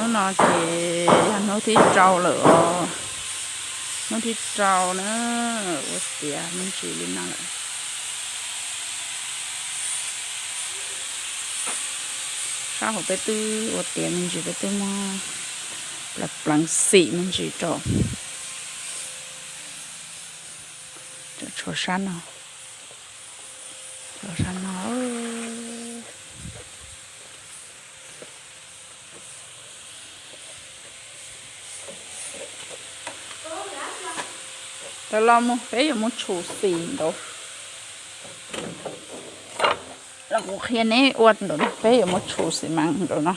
Hnub no ces yog hnub thib rau lawm os. Hnub thib rau na, ua tiav me ntsis li no lawm. Sab hauv peb twb ua tiav me ntsis, peb twb muab pleev pleev xim me ntsis rau. Tshuav sab no, tshuav sab no. Tau los mus peb yuav mus tshum xim nraud. Los kuv qhia neb ua nraud no, peb yuav mus tshum xim mas nraud no.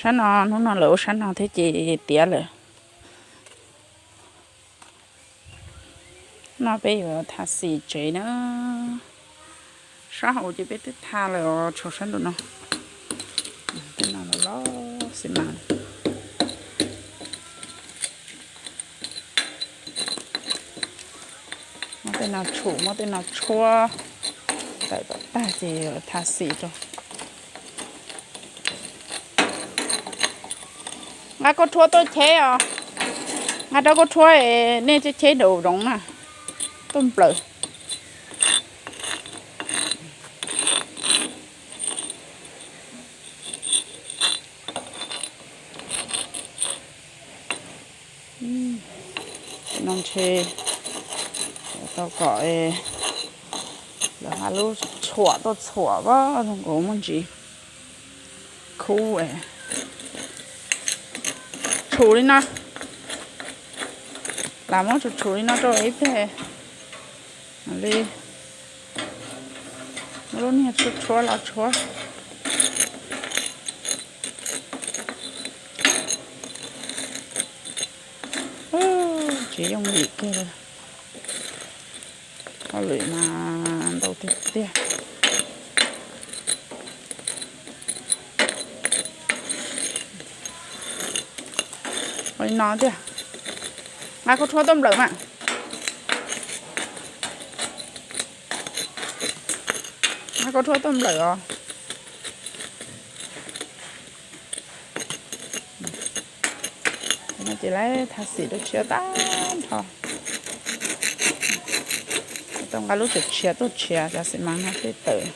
Sab no, hnub no lawv ua sab no thiab ces tiav lawm. No peb yuav tha xim tsev na. Sab hauv ces peb twb tha lawm os, tshuav sab nraum no. Tej no los los xim mas. Muab tej no tshum, muab tej no tshuab tawm kom tag ces tha xim rau. Nqa kauj rhuab tuaj cheb os. Nqa rau kauj rhuab, nej cheb cheb daus zoov na, tuaj nplawm. No ntshe tau kom lawv nqa lub tshuam tuaj txhuam pab zoo nkaus muaj ntsis khub. Tshum li no, lam muab tshum tshum li no rau ib pliag li. Muab lub niag tshuab tshuab los tshuab. Tsis yooj yim kiag li. Hauj lwm mas ntau tiag tiag. Ua li no tiag. Nqa kauj rhuab tuaj nplawm mas. Nqa kauj rhuab tuaj nplawm os. No ces lawv tha xim rau tshiav tag nrho. Tau nqa lub tshiav tuaj tshiav cov xim mas no tej tawm.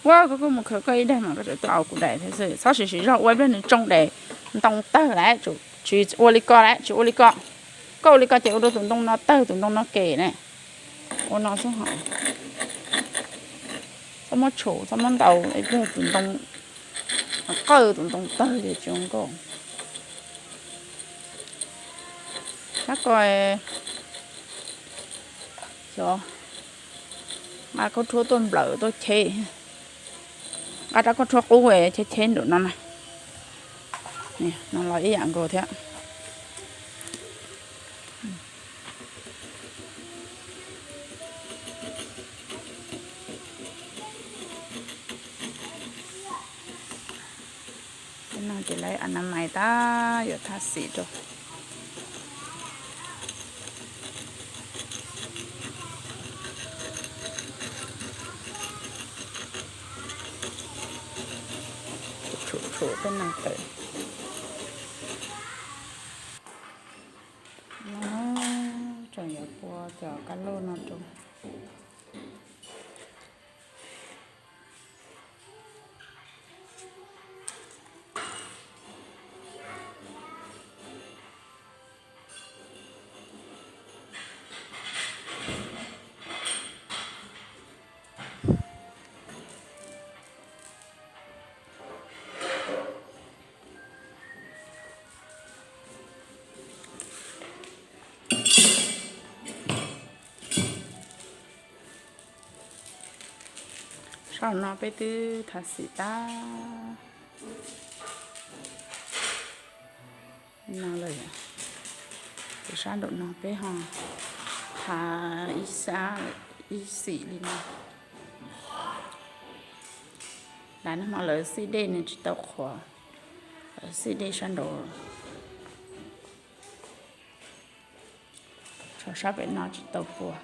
Ua koj kuj mus khaws koj ib daim mas koj tseem tuaj au kuv daim thiab xwb. Txhob siv siv zog ua ib pliag nws tsoo daim ntoo tawg lawm. Tsis ua li ko lawm, tsis ua li ko. Koj ua li ko ces ua rau tus ntoo no tawg tus ntoo no kem na. Ua no xwb hos. Txhob muab tshum, txhob muab ntaus ib pliag tus ntoo qawj, tus ntoo tawg ces tsis zoo nkauj. Sab ko, xyov, nqa kauj rhuab tuaj nplawm tuaj cheb. Nqa rab kauj rhuab qub cheb cheb nraum no na. No los ib yam nkaus thiab. No ces lawv a na mais tab yuav thaj xim rau. Tshum tshum tej no tawm. Tseem yuav pua cov kab lauj no rau. Sab no peb twb tha xim tag no lawm. Ces sab nraum no peb ho tha ib sab ib xim li no. Lawv no hmo lawv xij dej nws tsis tau qhuav, lawv xij dej sab nraud. Tshuav sab pem no tsis tau pua.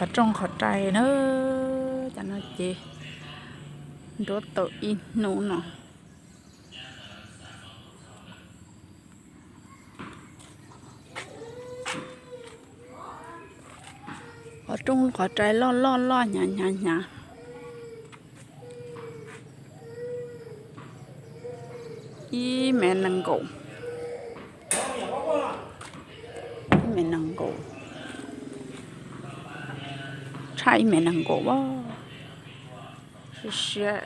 Qhov rooj qhov rai na, cov no ces nruab tau ib hnub no. Qhov rooj qhov rai loj loj loj hnyav hnyav hnyav. Ib mev nees nkaum, ib mev nees nkaum, tshaj ib mev nees nkaum a, siab siab.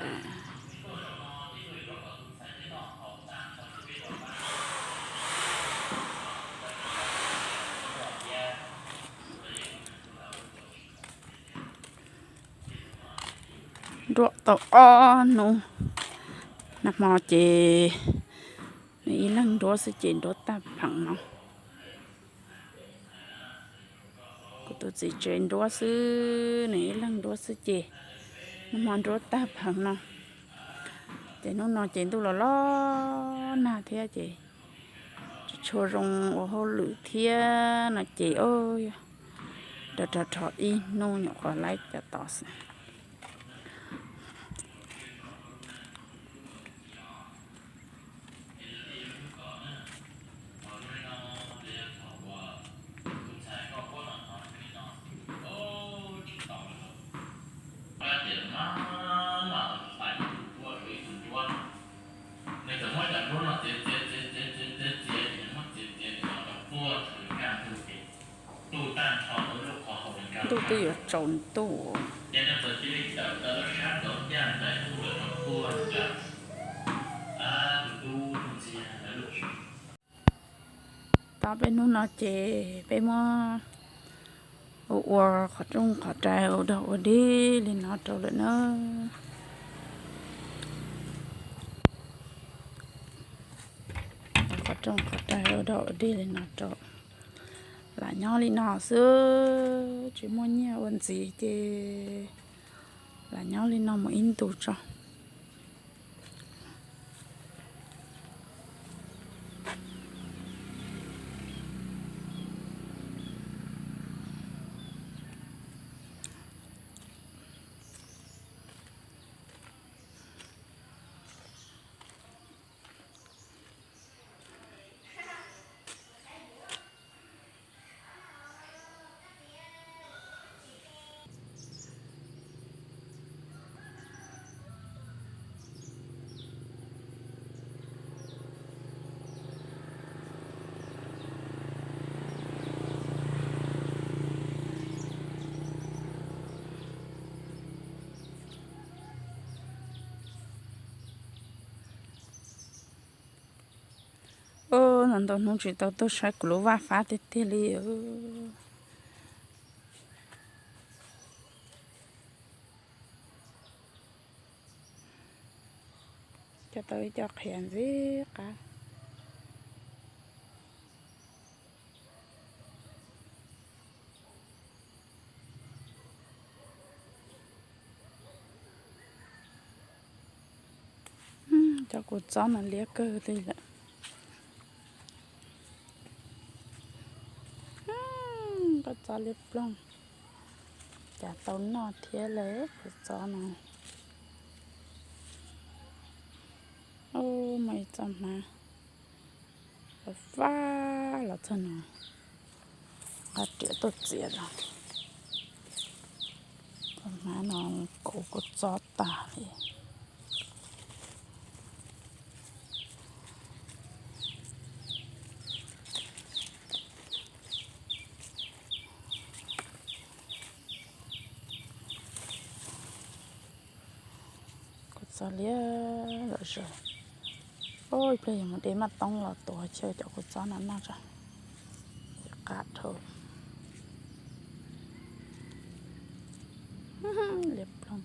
Nruab tau ob hnub, nag hmo ces nws ib leeg nruab xwb ces nruab tag pheev no. Kuv tus txiv tsev nruab xwb, nws ib leeg nruab xwb ces nag hmo nruab tag pheev no. Ces hnub no ces ntuj los los nag thiab ces tsis tshua zoo ua hauj lwm thiab no ces rau rau rho ib hnub nyuam qhuav laib cov tod xwb. Ntuj twb yuav tsaus ntuj. Tab peb hnub no ces peb muab ua ua qhov rooj qhov rai ua dog ua dig li no rau lawm na. Qhov rooj qhov rai ua dog ua dig li no rau. Lam nyob li no xwb, tsis muaj nyiaj ua ntxiv ces lam nyob li no mus ib ntus tso. Ntau ntau hnub tsis tau tuaj saib kuv lub vaj fab tiag tiag li. Coj tau ib co qhiav ntxim qab. Cov kua txob no liab kawg li lawm. Kua txob liab ploog, cas tau noj thiab lawm kua txob no. Ub, muaj ib txoj hmab fab los txog no, nqa riam tuaj txiav los. Txoj hmab no kauv kua txob tag li. Kua txob liab lom zem. Ib pliag yuav mus de maj toob los tuav chaw cov kua txob no noj tso, qab dhau. Liab ploog.